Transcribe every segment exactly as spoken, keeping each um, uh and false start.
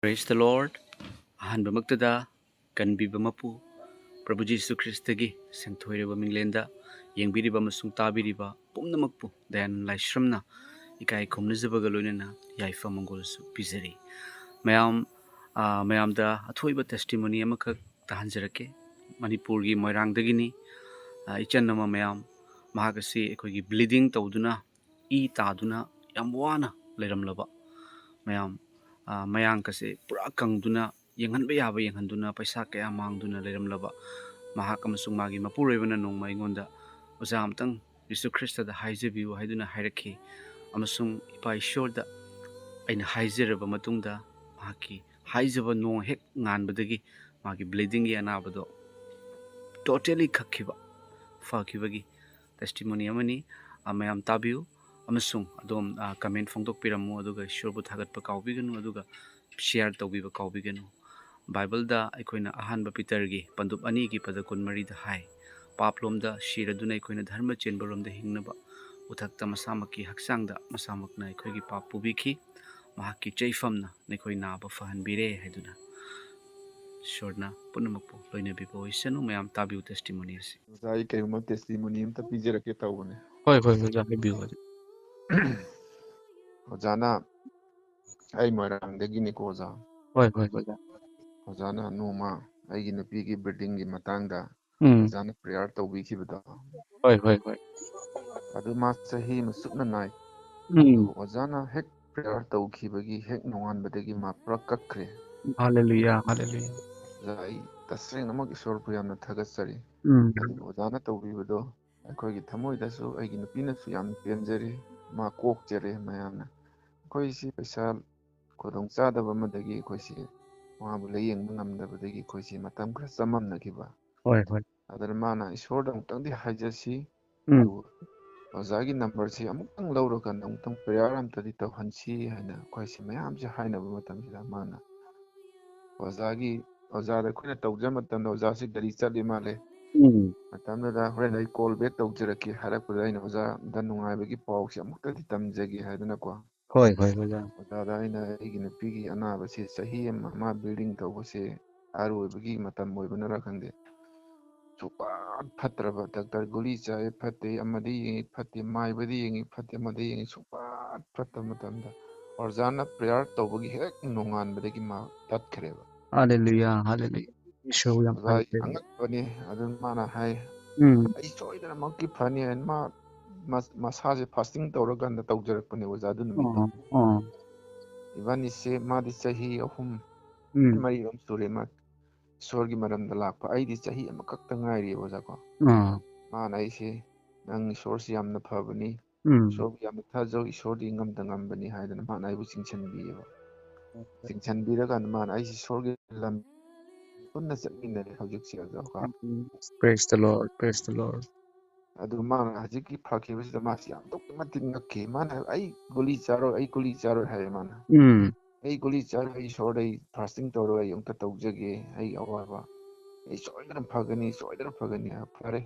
Praise the Lord. ꯑꯍꯥꯟꯕꯃꯛꯇꯗ ꯀꯟꯕꯤꯕ ꯃꯄꯨ ꯄ꯭ꯔꯚꯨ ꯖꯤꯁꯨ ꯈ꯭ꯔꯤꯁꯇꯒꯤ ꯁꯦꯡꯊꯣꯏꯔꯕ ꯃꯤꯡꯂꯦꯟꯗ ꯌꯦꯡꯕꯤꯔꯤꯕ ꯑꯃꯁꯨꯡ ꯇꯥꯕꯤꯔꯤꯕ ꯄꯨꯝꯅꯃꯛꯄꯨ ꯗꯌꯥꯅꯟ ꯂꯥꯏꯁ꯭ꯔꯝꯅ ꯏꯀꯥꯏ ꯈꯨꯝꯅꯖꯕꯒ ꯂꯣꯏꯅꯅ ꯌꯥꯏꯐ ꯃꯪꯒꯣꯜꯁꯨ ꯄꯤꯖꯔꯤ꯫ ꯃꯌꯥꯝ, ꯑ, ꯃꯌꯥꯝꯗ ꯑꯊꯣꯏꯕ testimony ꯑꯃꯈꯛ ꯇꯥꯍꯟꯖꯔꯛꯀꯦ꯫ ꯃꯅꯤꯄꯨꯔꯒꯤ ꯃꯣꯏꯔꯥꯡꯗꯒꯤꯅꯤ꯫ ꯑ, ꯏꯆꯟ ꯑꯃ ꯃꯌꯥꯝ, ꯃꯍꯥꯛ ꯑꯁꯤ ꯑꯩꯈꯣꯏꯒꯤ bleeding ꯇꯧꯗꯨꯅ, ꯏ ꯇꯥꯗꯨꯅ ꯌꯥꯝ ꯋꯥꯅ ꯂꯩꯔꯝꯂꯕ ꯃꯌꯥꯝ, ꯑ, ꯃꯌꯥꯡꯀꯁꯦ ꯄꯨꯔꯥ ꯀꯪꯗꯨꯅ, ꯌꯦꯡꯍꯟꯕ ꯌꯥꯕ ꯌꯦꯡꯍꯟꯗꯨꯅ, ꯄꯩꯁꯥ ꯀꯌꯥ ꯃꯥꯡꯗꯨꯅ ꯂꯩꯔꯝꯂꯕ ꯃꯍꯥꯛ ꯑꯃꯁꯨꯡ ꯃꯥꯒꯤ ꯃꯄꯨꯔꯣꯏꯕꯅ ꯅꯣꯡꯃ ꯑꯩꯉꯣꯟꯗ, "ꯑꯣꯖꯥ, ꯑꯝꯇꯪ ꯖꯤꯁꯨ ꯈ꯭ꯔꯤꯁꯇꯗ ꯍꯥꯏꯖꯕꯤꯌꯨ" ꯍꯥꯏꯗꯨꯅ ꯍꯥꯏꯔꯛꯈꯤ꯫ ꯑꯃꯁꯨꯡ ꯏꯄꯥ ꯏꯁꯣꯔꯗ ꯑꯩꯅ ꯍꯥꯏꯖꯔꯕ ꯃꯇꯨꯡꯗ, ꯃꯍꯥꯛꯀꯤ ꯍꯥꯏꯖꯕ ꯅꯣꯡ ꯍꯦꯛ ꯉꯥꯟꯕꯗꯒꯤ ꯃꯥꯒꯤ bleedingꯒꯤ ꯑꯅꯥꯕꯗꯣ totally ꯈꯛꯈꯤꯕ, ꯐꯈꯤꯕꯒꯤ testimony ꯑꯃꯅꯤ꯫ ꯑ, ꯃꯌꯥꯝ ꯇꯥꯕꯤꯌꯨ ꯑꯃꯁꯨꯡ ꯑꯗꯣꯝ, ꯑ, comment ꯐꯣꯡꯗꯣꯛꯄꯤꯔꯝꯃꯨ, ꯑꯗꯨꯒ ꯏꯁꯣꯔꯕꯨ ꯊꯥꯒꯠꯄ ꯀꯥꯎꯕꯤꯒꯅꯨ, ꯑꯗꯨꯒ share ꯇꯧꯕꯤꯕ ꯀꯥꯎꯕꯤꯒꯅꯨ꯫ ꯕꯥꯏꯕꯜꯗ ꯑꯩꯈꯣꯏꯅ ꯑꯍꯥꯟꯕ ꯄꯤꯇꯔꯒꯤ ꯄꯟꯗꯨꯞ ꯑꯅꯤꯒꯤ ꯄꯗ ꯀꯨꯟꯃꯔꯤꯗ ꯍꯥꯏ, "ꯄꯥꯞꯂꯣꯝꯗ ꯁꯤꯔꯗꯨꯅ ꯑꯩꯈꯣꯏꯅ ꯙꯔꯃ ꯆꯦꯟꯕꯔꯣꯝꯗ ꯍꯤꯡꯅꯕ ꯎꯊꯛꯇ ꯃꯁꯥꯃꯛꯀꯤ ꯍꯛꯆꯥꯡꯗ ꯃꯁꯥꯃꯛꯅ ꯑꯩꯈꯣꯏꯒꯤ ꯄꯥꯞ ꯄꯨꯕꯤꯈꯤ, ꯃꯍꯥꯛꯀꯤ ꯆꯩꯐꯝꯅ ꯅꯈꯣꯏ ꯅꯥꯕ ꯐꯍꯟꯕꯤꯔꯦ" ꯍꯥꯏꯗꯨꯅ꯫ ꯏꯁꯣꯔꯅ ꯄꯨꯝꯅꯃꯛꯄꯨ ꯂꯣꯏꯅꯕꯤꯕ ꯑꯣꯏꯁꯅꯨ꯫ ꯃꯌꯥꯝ ꯇꯥꯕꯤꯌꯨ testimony ꯑꯁꯤ꯫ ꯑꯣꯖꯥ, ꯑꯩ ꯀꯩꯒꯨꯝꯕ testimony ꯑꯝꯇ ꯄꯤꯖꯔꯛꯀꯦ ꯇꯧꯕꯅꯦ꯫ ꯍꯣꯏ, ꯍꯣꯏ, ꯑꯣꯖꯥ, ꯍꯥꯏꯕꯤꯌꯨ, ꯍꯥꯏꯕꯤꯌꯨ꯫ ꯑꯣꯖꯥꯅ, ꯑꯩ ꯃꯣꯏꯔꯥꯡꯗꯒꯤꯅꯤꯀꯣ ꯑꯣꯖꯥ꯫ ꯍꯣꯏ, ꯍꯣꯏ, ꯑꯣꯖꯥ꯫ ꯑꯣꯖꯥꯅ ꯅꯣꯡꯃ ꯑꯩꯒꯤ ꯅꯨꯄꯤꯒꯤ bleedingꯒꯤ ꯃꯇꯥꯡꯗ ꯎꯝ꯫ ꯑꯣꯖꯥꯅ prayer ꯇꯧꯕꯤꯈꯤꯕꯗꯣ꯫ ꯍꯣꯏ, ꯍꯣꯏ, ꯍꯣꯏ꯫ ꯑꯗꯨ ꯃꯥ ꯆꯍꯤ ꯑꯃ ꯆꯨꯞꯅ ꯅꯥꯏ꯫ ꯎꯝ꯫ ꯑꯗꯨ ꯑꯣꯖꯥꯅ ꯍꯦꯛ prayer ꯇꯧꯈꯤꯕꯒꯤ ꯍꯦꯛ ꯅꯣꯡꯉꯥꯟꯕꯗꯒꯤ ꯃꯥ ꯄꯨꯔꯥ ꯀꯛꯈ꯭ꯔꯦ꯫ Hallelujah, hallelujah꯫ ꯑꯣꯖꯥ, ꯑꯩ ꯇꯁꯦꯡꯅꯃꯛ ꯏꯁꯣꯔꯕꯨ ꯌꯥꯝꯅ ꯊꯥꯒꯠꯆꯔꯤ꯫ ꯎꯝ꯫ ꯑꯗꯨ ꯑꯣꯖꯥꯅ ꯇꯧꯕꯤꯕꯗꯣ ꯑꯩꯈꯣꯏꯒꯤ ꯊꯃꯣꯏꯗꯁꯨ, ꯑꯩꯒꯤ ꯅꯨꯄꯤꯅꯁꯨ ꯌꯥꯝ ꯄꯦꯟꯖꯔꯤ, ꯃꯥ ꯀꯣꯛꯆꯔꯦ ꯃꯌꯥꯝꯅ꯫ ꯑꯩꯈꯣꯏꯁꯤ ꯄꯩꯁꯥ ꯈꯨꯗꯣꯡꯆꯥꯗꯕ ꯑꯃꯗꯒꯤ ꯑꯩꯈꯣꯏꯁꯤ ꯃꯥꯕꯨ ꯂꯥꯌꯦꯡꯕ ꯉꯝꯗꯕꯗꯒꯤ ꯑꯩꯈꯣꯏꯁꯤ ꯃꯇꯝ ꯈꯔ ꯆꯃꯝꯅꯈꯤꯕ꯫ ꯍꯣꯏ, ꯍꯣꯏ꯫ ꯑꯗꯨꯅ ꯃꯥꯅ, "ꯏꯁꯣꯔꯗ ꯑꯃꯨꯛꯇꯪꯗꯤ ꯍꯥꯏꯖꯁꯤ, ꯎꯝ꯫ ꯑꯗꯨ ꯑꯣꯖꯥꯒꯤ numberꯁꯤ ꯑꯃꯨꯛꯇꯪ ꯂꯧꯔꯀꯥꯟꯗ ꯑꯃꯨꯛꯇꯪ prayer ꯑꯝꯇꯗꯤ ꯇꯧꯍꯟꯁꯤ" ꯍꯥꯏꯅ ꯑꯩꯈꯣꯏꯁꯤ ꯃꯌꯥꯝꯁꯦ ꯍꯥꯏꯅꯕ ꯃꯇꯝꯁꯤꯗ ꯃꯥꯅ ꯑꯣꯖꯥꯒꯤ, ꯑꯣꯖꯥꯗ ꯑꯩꯈꯣꯏꯅ ꯇꯧꯖ ꯃꯇꯝꯗ ꯑꯣꯖꯥꯁꯤ ꯒꯥꯔꯤ ꯆꯠꯂꯤ ꯃꯥꯜꯂꯦ꯫ ꯎꯝ꯫ ꯃꯇꯝꯗꯨꯗ "ꯍꯣꯔꯦꯟ ꯑꯩ call back ꯇꯧꯖꯔꯛꯀꯦ" ꯍꯥꯏꯔꯛꯄꯗ ꯑꯩꯅ ꯑꯣꯖꯥꯗ ꯅꯨꯡꯉꯥꯏꯕꯒꯤ ꯄꯥꯎꯁꯦ ꯑꯃꯨꯛꯇꯗꯤ ꯇꯝꯖꯒꯦ ꯍꯥꯏꯗꯅꯀꯣ꯫ ꯍꯣꯏ, ꯍꯣꯏ, ꯑꯣꯖꯥ꯫ ꯑꯣꯖꯥꯗ ꯑꯩꯅ ꯑꯩꯒꯤ ꯅꯨꯄꯤꯒꯤ ꯑꯅꯥꯕꯁꯦ ꯆꯍꯤ ꯑꯃ ꯃꯥ ꯕ꯭ꯂꯤꯗꯤꯡ ꯇꯧꯕꯁꯦ ꯑꯔꯣꯏꯕꯒꯤ ꯃꯇꯝ ꯑꯣꯏꯕꯅꯔ ꯈꯪꯗꯦ, ꯁꯨꯡꯐꯠ ꯐꯠꯇ꯭ꯔꯕ꯫ ꯗꯥꯛꯇꯔ ꯒꯨꯂꯤ ꯆꯥꯏ ꯐꯠꯇꯦ, ꯑꯃꯗ ꯌꯦꯡꯉꯤ ꯐꯠꯇꯦ, ꯃꯥꯏꯕꯗ ꯌꯦꯡꯉꯤ ꯐꯠꯇꯦ, ꯑꯃꯗ ꯌꯦꯡꯉꯤ, ꯁꯨꯡꯐꯠ ꯐꯠꯇꯕ ꯃꯇꯝꯗ ꯑꯣꯖꯥꯅ ꯄ꯭ꯔꯦꯌꯔ ꯇꯧꯕꯒꯤ ꯍꯦꯛ ꯅꯣꯡꯉꯥꯟꯕꯗꯒꯤ ꯃꯥ ꯇꯠꯈ꯭ꯔꯦꯕ꯫ ꯍꯥꯂꯦꯂꯨꯌꯥ, ꯍꯥꯂꯦꯂꯨꯌꯥ꯫ ꯏꯁꯣꯔ ꯌꯥꯝ ꯑꯣꯖꯥ ꯑꯩ ꯐꯔꯦ꯫ ꯑꯉꯛꯄꯅꯤ꯫ ꯑꯗꯨꯅ ꯃꯥꯅ ꯍꯥꯏ, ꯎꯝ꯫ "ꯑꯩ ꯁꯣꯏꯗꯅꯃꯛꯀꯤ ꯐꯅꯤ" ꯍꯥꯏꯅ ꯃꯥ ꯃꯁ- ꯃꯁꯥꯁꯦ ꯐꯥꯁꯇꯤꯡ ꯇꯧꯔꯀꯥꯟꯗ ꯇꯧꯖꯔꯛꯄꯅꯦ ꯑꯣꯖꯥ ꯑꯗꯨ ꯅꯨꯃꯤꯠꯇꯣ꯫ ꯑꯣ, ꯑꯣ꯫ ꯏꯕꯥꯅꯤꯁꯦ, ꯃꯥꯗꯤ ꯆꯍꯤ ꯑꯍꯨꯝ ꯎꯝ꯫ ꯃꯔꯤꯔꯣꯝ ꯁꯨꯔꯦ ꯃꯥ ꯏꯁꯣꯔꯒꯤ ꯃꯔꯝꯗ ꯂꯥꯛꯄ, ꯑꯩꯗꯤ ꯆꯍꯤ ꯑꯃꯈꯛꯇ ꯉꯥꯏꯔꯤꯕ ꯑꯣꯖꯥ ꯀꯣ꯫ ꯑꯥ꯫ ꯃꯥꯅ ꯑꯩꯁꯦ, "ꯅꯪ ꯏꯁꯣꯔꯁꯤ ꯌꯥꯝꯅ ꯐꯕꯅꯤ, ꯎꯝ꯫ ꯏꯁꯣꯔꯕꯨ ꯌꯥꯝꯅ ꯊꯥꯖꯧ, ꯏꯁꯣꯔꯗꯤ ꯉꯝꯗ ꯉꯝꯕꯅꯤ" ꯍꯥꯏꯗꯅ ꯃꯥꯅ ꯑꯩꯕꯨ ꯆꯤꯡꯁꯤꯟꯕꯤꯌꯦꯕ꯫ ꯆꯤꯡꯁꯤꯟꯕꯤꯔꯀꯥꯟꯗ ꯃꯥꯅ ꯑꯩꯁꯦ ꯏꯁꯣꯔꯒꯤ ꯂꯝ ꯄꯨꯟꯅ ꯆꯠꯃꯤꯟꯅꯔꯦ ꯍꯧꯖꯤꯛꯁꯦ ꯑꯣꯖꯥ ꯀꯣ꯫ Praise the Lord, praise the Lord. ꯑꯗꯨ ꯃꯥꯅ ꯍꯧꯖꯤꯛꯀꯤ ꯐꯈꯤꯕꯁꯤꯗ ꯃꯥꯁꯤ ꯑꯗꯨꯛꯀꯤ ꯃꯇꯤꯛ ꯉꯛꯈꯤ꯫ ꯃꯥꯅ ꯍꯥꯏꯕ, "ꯑꯩ ꯒꯨꯂꯤ ꯆꯥꯔꯣꯏ, ꯑꯩ ꯒꯨꯂꯤ ꯆꯥꯔꯣꯏ" ꯍꯥꯏꯌꯦ ꯃꯥꯅ꯫ ꯎꯝ꯫ "ꯑꯩ ꯒꯨꯂꯤ ꯆꯥꯔꯣꯏ, ꯑꯩ ꯏꯁꯣꯔꯗ ꯑꯩ ꯐꯥꯁꯇꯤꯡ ꯇꯧꯔꯒ ꯑꯩ ꯑꯃꯨꯛꯇ ꯇꯧꯖꯒꯦ, ꯑꯩꯒꯤ ꯑꯋꯥꯕ ꯑꯩ ꯁꯣꯏꯗꯅ ꯐꯒꯅꯤ, ꯁꯣꯏꯗꯅ ꯐꯒꯅꯤ" ꯍꯥꯏꯕ꯫ ꯐꯔꯦ,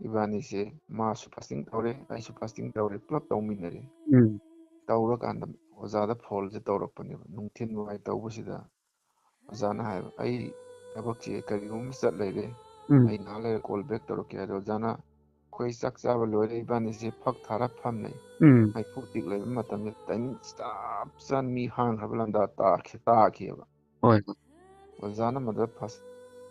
ꯏꯕꯥꯅꯤꯁꯦ, ꯃꯥꯁꯨ ꯐꯥꯁꯇꯤꯡ ꯇꯧꯔꯦ, ꯑꯩꯁꯨ ꯐꯥꯁꯇꯤꯡ ꯇꯧꯔꯦ, ꯄꯨꯂꯞ ꯇꯧꯃꯤꯟꯅꯔꯦ꯫ ꯎꯝ꯫ ꯇꯧꯔꯀꯥꯟꯗ ꯑꯣꯖꯥꯗ ꯐꯣꯟꯁꯦ ꯇꯧꯔꯛꯄꯅꯦꯕ꯫ ꯅꯨꯡꯊꯤꯜ ꯋꯥꯏ ꯇꯧꯕꯁꯤꯗ ꯑꯣꯖꯥꯅ ꯍꯥꯏꯕ, "ꯑꯩ ꯊꯕꯛꯁꯦ ꯀꯔꯤꯒꯨꯝꯕ ꯆꯠ ꯂꯩꯔꯦ, ꯎꯝ꯫ ꯑꯩ ꯉꯥꯏꯍꯥꯛ ꯂꯩꯔ ꯀꯣꯜ ꯕꯦꯛ ꯇꯧꯔꯛꯀꯦ" ꯍꯥꯏꯗꯣ ꯑꯣꯖꯥꯅ ꯑꯩꯈꯣꯏ ꯆꯥꯛ ꯆꯥꯕ ꯂꯣꯏꯔꯦ, ꯏꯕꯥꯅꯤꯁꯦ ꯐꯛ ꯊꯥꯔ ꯐꯝꯅꯩ꯫ ꯎꯝ꯫ ꯃꯩꯐꯨ ꯇꯤꯛ ꯂꯩꯕ ꯃꯇꯝꯗ ꯇꯥꯏꯃꯤꯡ ꯆꯞ ꯆꯥꯅ ꯃꯤ ꯍꯥꯡꯈ꯭ꯔꯕ ꯂꯝꯗ ꯇꯥꯈꯤ-, ꯇꯥꯈꯤꯑꯕ꯫ ꯍꯣꯏ, ꯍꯣꯏ꯫ ꯑꯣꯖꯥꯅ ꯃꯗꯨꯗ ꯐꯥꯁ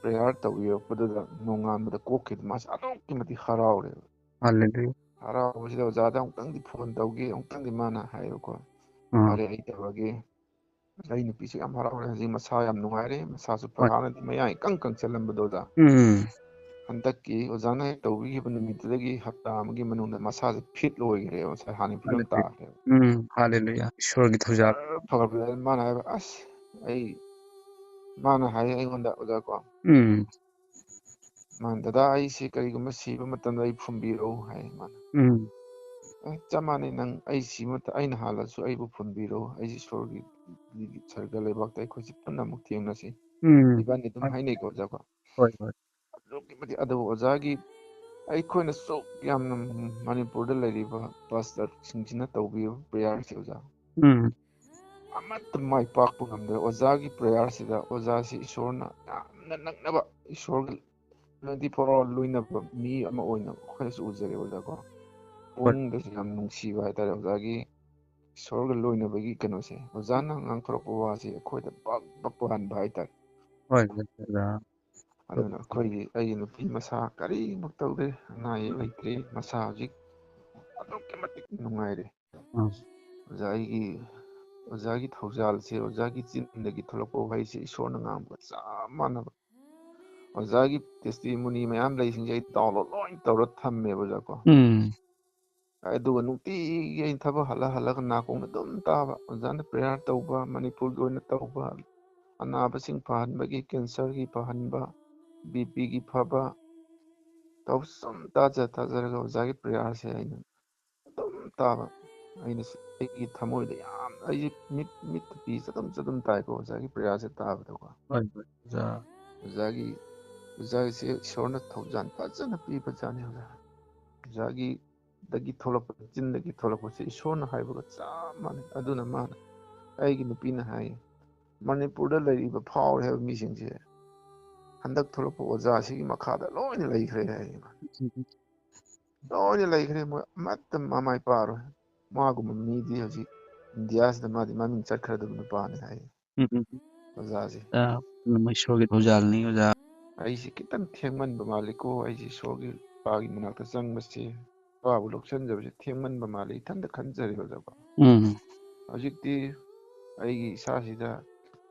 ꯄ꯭ꯔꯦꯌꯔ ꯇꯧꯕꯤꯔꯛꯄꯗꯨꯗ ꯅꯣꯡꯉꯥꯟꯕꯗ ꯀꯣꯛꯈꯤꯗ ꯃꯥꯁꯦ ꯑꯗꯨꯛꯀꯤ ꯃꯇꯤꯛ ꯍꯔꯥꯎꯔꯦꯕ꯫ Hallelujah. ꯍꯔꯥꯎꯕꯁꯤꯗ ꯑꯣꯖꯥꯗ ꯑꯃꯨꯛꯇꯪꯗꯤ ꯐꯣꯟ ꯇꯧꯒꯦ, ꯑꯃꯨꯛꯇꯪꯗꯤ ꯃꯥꯅ ꯍꯥꯏꯌꯦꯕꯀꯣ꯫ ꯑꯥ꯫ "ꯐꯔꯦ, ꯑꯩ ꯇꯧꯔꯒꯦ"꯫ ꯑꯩ ꯅꯨꯄꯤꯁꯨ ꯌꯥꯝ ꯍꯔꯥꯎꯔꯦ ꯍꯧꯖꯤꯛ, ꯃꯁꯥ ꯌꯥꯝ ꯅꯨꯡꯉꯥꯏꯔꯦ, ꯃꯁꯥꯁꯨ ꯐ-, ꯍꯣꯏ꯫ ꯍꯥꯟꯅꯗꯤ ꯃꯌꯥ ꯏꯀꯪ ꯀꯪꯁꯜꯂꯝꯕꯗꯣ ꯑꯣꯖꯥ꯫ ꯎꯝ꯫ ꯍꯟꯗꯛꯀꯤ ꯑꯣꯖꯥꯅ ꯍꯦꯛ ꯇꯧꯕꯤꯈꯤꯕ ꯅꯨꯃꯤꯠꯇꯨꯗꯒꯤ ꯍꯞꯇꯥ ꯑꯃꯒꯤ ꯃꯅꯨꯡꯗ ꯃꯁꯥꯁꯦ ꯐꯤꯠ ꯑꯣꯏꯈ꯭ꯔꯦꯕ, ꯃꯁꯥ ꯍꯥꯟꯅ ꯐꯤꯕꯝ Hallelujah. ꯇꯥꯈ꯭ꯔꯦꯕ꯫ ꯎꯝ, hallelujah. ꯏꯁꯣꯔꯒꯤ ꯊꯧꯖꯥꯜ꯫ ꯖꯔ ꯐꯒꯠꯄꯗ ꯃꯥꯅ ꯍꯥꯏꯕ, "ꯑꯁ, ꯑꯩ", ꯃꯥꯅ ꯍꯥꯏꯌꯦ ꯑꯩꯉꯣꯟꯗ, "ꯑꯣꯖꯥ ꯀꯣ", ꯎꯝ꯫ ꯃꯥꯅ, "ꯗꯗꯥ, ꯑꯩꯁꯦ ꯀꯔꯤꯒꯨꯝꯕ ꯁꯤꯕ ꯃꯇꯝꯗ ꯑꯩ ꯐꯨꯝꯕꯤꯔꯛꯎ" ꯍꯥꯏ ꯃꯥꯅ꯫ ꯎꯝ꯫ "ꯑꯦ, ꯆꯞ ꯃꯥꯟꯅꯩ, ꯅꯪ ꯑꯩ ꯁꯤꯕ ꯃꯇꯝ ꯑꯩꯅ ꯍꯥꯜꯂꯁꯨ ꯑꯩꯕꯨ ꯐꯨꯝꯕꯤꯔꯛꯎ, ꯑꯩꯁꯦ ꯏꯁꯣꯔꯒꯤ ꯁꯔꯒ ꯂꯩꯕꯥꯛꯇ ꯑꯩꯈꯣꯏꯁꯦ ꯄꯨꯟꯅ ꯑꯃꯨꯛ ꯊꯦꯡꯅꯁꯤ, ꯎꯝ꯫ ꯏꯕꯥꯅꯤ ꯑꯗꯨꯝ ꯍꯥꯏꯅꯩꯀꯣ ꯑꯣꯖꯥ ꯀꯣ"꯫ ꯍꯣꯏ, ꯍꯣꯏ꯫ ꯑꯗꯨꯛꯀꯤ ꯃꯇꯤꯛ, ꯑꯗꯨꯕꯨ ꯑꯣꯖꯥꯒꯤ, ꯑꯩꯈꯣꯏꯅ ꯁꯨꯛ ꯌꯥꯝꯅ ꯃꯅꯤꯄꯨꯔꯗ ꯂꯩꯔꯤꯕ ꯄꯥꯁꯇꯔꯁꯤꯡꯁꯤꯅ ꯇꯧꯕꯤꯕ ꯄ꯭ꯔꯦꯌꯔꯁꯦ ꯑꯣꯖꯥ, ꯎꯝ꯫ ꯑꯃꯠꯇ ꯃꯥꯏ ꯄꯥꯛꯄ ꯉꯝꯗ꯭ꯔꯦ꯫ ꯑꯣꯖꯥꯒꯤ ꯄ꯭ꯔꯦꯌꯔꯁꯤꯗ ꯑꯣꯖꯥꯁꯤ ꯏꯁꯣꯔꯅ ꯌꯥꯝꯅ ꯅꯛꯅꯕ, ꯏꯁꯣꯔꯒ twenty four hour ꯂꯣꯏꯅꯕ ꯃꯤ ꯑꯃ ꯑꯣꯏꯅ ꯑꯩꯈꯣꯏꯅꯁꯨ ꯎꯖꯔꯦ ꯑꯣꯖꯥꯀꯣ꯫ ꯄꯨꯛꯅꯤꯡꯗꯁꯨ ꯌꯥꯝ ꯅꯨꯡꯁꯤꯕ ꯍꯥꯏꯇꯥꯔꯦ ꯑꯣꯖꯥꯒꯤ ꯏꯁꯣꯔꯒ ꯂꯣꯏꯅꯕꯒꯤ ꯀꯩꯅꯣꯁꯦ꯫ ꯑꯣꯖꯥꯅ ꯉꯥꯡꯊꯣꯔꯛꯄ ꯋꯥꯁꯦ ꯑꯩꯈꯣꯏꯗ ꯕꯛ ꯕꯛ ꯄꯥꯟꯕ ꯍꯥꯏꯇꯥꯔꯦ꯫ ꯍꯣꯏ, ꯍꯣꯏ, ꯑꯣꯖꯥ꯫ ꯑꯗꯨꯅ ꯑꯩꯈꯣꯏꯒꯤ, ꯑꯩꯒꯤ ꯅꯨꯄꯤ ꯃꯁꯥ ꯀꯔꯤꯃꯨꯛ ꯇꯧꯗꯦ, ꯑꯅꯥ ꯑꯌꯦꯛ ꯂꯩꯇ꯭ꯔꯤ, ꯃꯁꯥ ꯍꯧꯖꯤꯛ ꯑꯗꯨꯛꯀꯤ ꯃꯇꯤꯛ ꯅꯨꯡꯉꯥꯏꯔꯦ꯫ ꯎꯝ꯫ ꯑꯣꯖꯥ, ꯑꯩꯒꯤ, ꯑꯣꯖꯥꯒꯤ ꯊꯧꯖꯥꯜꯁꯦ, ꯑꯣꯖꯥꯒꯤ ꯆꯤꯟꯗꯒꯤ ꯊꯣꯛꯂꯛꯄ ꯋꯥꯍꯩꯁꯦ ꯏꯁꯣꯔꯅ ꯉꯥꯡꯕꯒ ꯆꯞ ꯃꯥꯟꯅꯕ꯫ ꯑꯣꯖꯥꯒꯤ testimony ꯃꯌꯥꯝ ꯂꯩꯁꯤꯡꯁꯦ ꯑꯩ download ꯂꯣꯏ ꯇꯧꯔ ꯊꯝꯃꯦꯕ ꯑꯣꯖꯥꯀꯣ꯫ ꯎꯝ꯫ ꯑꯗꯨꯒ ꯅꯨꯡꯇꯤꯒꯤ ꯑꯩꯅ ꯊꯕꯛ ꯍꯜꯂ ꯍꯜꯂꯒ ꯅꯥꯀꯣꯡꯗ ꯑꯗꯨꯝ ꯇꯥꯕ, ꯑꯣꯖꯥꯅ prayer ꯇꯧꯕ, ꯃꯅꯤꯄꯨꯔꯒꯤ ꯑꯣꯏꯅ ꯇꯧꯕ, ꯑꯅꯥꯕꯁꯤꯡ ꯐꯍꯟꯕꯒꯤ, cancerꯒꯤ ꯐꯍꯟꯕ, BPꯒꯤ ꯐꯕ, ꯇꯧ ꯁꯨꯝ ꯇꯥꯖ ꯇꯥꯖꯔꯒ ꯑꯣꯖꯥꯒꯤ prayerꯁꯦ ꯑꯩꯅ ꯑꯗꯨꯝ ꯇꯥꯕ꯫ ꯑꯩꯅ ꯁꯤ-, ꯑꯩꯒꯤ ꯊꯃꯣꯏꯗ ꯌꯥꯝ, ꯑꯩꯁꯦ ꯃꯤꯠ, ꯃꯤꯠꯇ ꯄꯤ ꯆꯗꯨꯝ ꯆꯗꯨꯝ ꯇꯥꯏꯀꯣ ꯑꯣꯖꯥꯒꯤ prayerꯁꯦ ꯇꯥꯕꯗꯀꯣ꯫ ꯍꯣꯏ, ꯍꯣꯏ, ꯑꯣꯖꯥ꯫ ꯑꯣꯖꯥꯒꯤ, ꯑꯣꯖꯥꯒꯤꯁꯦ ꯏꯁꯣꯔꯅ ꯊꯧꯖꯥꯜ ꯐꯖꯅ ꯄꯤꯕꯖꯥꯠꯅꯤ ꯑꯣꯖꯥ꯫ ꯑꯣꯖꯥꯒꯤꯗꯒꯤ ꯊꯣꯛꯂꯛꯄ, ꯆꯤꯟꯗꯒꯤ ꯊꯣꯛꯂꯛꯄꯁꯦ ꯏꯁꯣꯔꯅ ꯍꯥꯏꯕꯒ ꯆꯞ ꯃꯥꯟꯅꯩ꯫ ꯑꯗꯨꯅ ꯃꯥꯅ, ꯑꯩꯒꯤ ꯅꯨꯄꯤꯅ ꯍꯥꯏ, "ꯃꯅꯤꯄꯨꯔꯗ ꯂꯩꯔꯤꯕ ꯐꯥꯎꯔꯦ ꯍꯥꯏꯕ ꯃꯤꯁꯤꯡꯁꯦ ꯍꯟꯗꯛ ꯊꯣꯛꯂꯛꯄ ꯑꯣꯖꯥꯁꯤꯒꯤ ꯃꯈꯥꯗ ꯂꯣꯏꯅ ꯂꯩꯈ꯭ꯔꯦ" ꯍꯥꯏ ꯃꯥ꯫ ꯂꯣꯏꯅ ꯂꯩꯈ꯭ꯔꯦ, ꯃꯣꯏ ꯑꯃꯠꯇ ꯃꯃꯥꯏ ꯄꯥꯛꯑꯔꯣꯏ꯫ ꯃꯥꯒꯨꯝꯕ ꯃꯤꯗꯤ ꯍꯧꯖꯤꯛ ꯏꯟꯗꯤꯌꯥꯁꯤꯗ ꯃꯥꯗꯤ ꯃꯃꯤꯡ ꯆꯠꯈ꯭ꯔꯗꯕ ꯅꯨꯄꯥꯅꯤ ꯍꯥꯏ ꯎꯝ, ꯎꯝ꯫ ꯑꯣꯖꯥꯁꯦ꯫ ꯑ, ꯄꯨꯝꯅꯃꯛ ꯏꯁꯣꯔꯒꯤ ꯊꯧꯖꯥꯜꯅꯤ, ꯑꯣꯖꯥ꯫ ꯑꯩꯁꯦ ꯈꯤꯇꯪ ꯊꯦꯡꯃꯟꯕ ꯃꯥꯜꯂꯤꯀꯣ, ꯑꯩꯁꯦ ꯏꯁꯣꯔꯒꯤ ꯏꯄꯥꯒꯤ ꯃꯅꯥꯛꯇ ꯆꯪꯕꯁꯦ, ꯏꯄꯥꯕꯨ ꯂꯧꯁꯤꯟꯖꯕꯁꯦ ꯊꯦꯡꯃꯟꯕ ꯃꯥꯜꯂꯤ, ꯏꯊꯟꯇ ꯈꯟꯖꯔꯦ ꯑꯣꯖꯥꯀꯣ꯫ ꯎꯝ꯫ ꯍꯧꯖꯤꯛꯇꯤ ꯑꯩꯒꯤ ꯏꯁꯥꯁꯤꯗ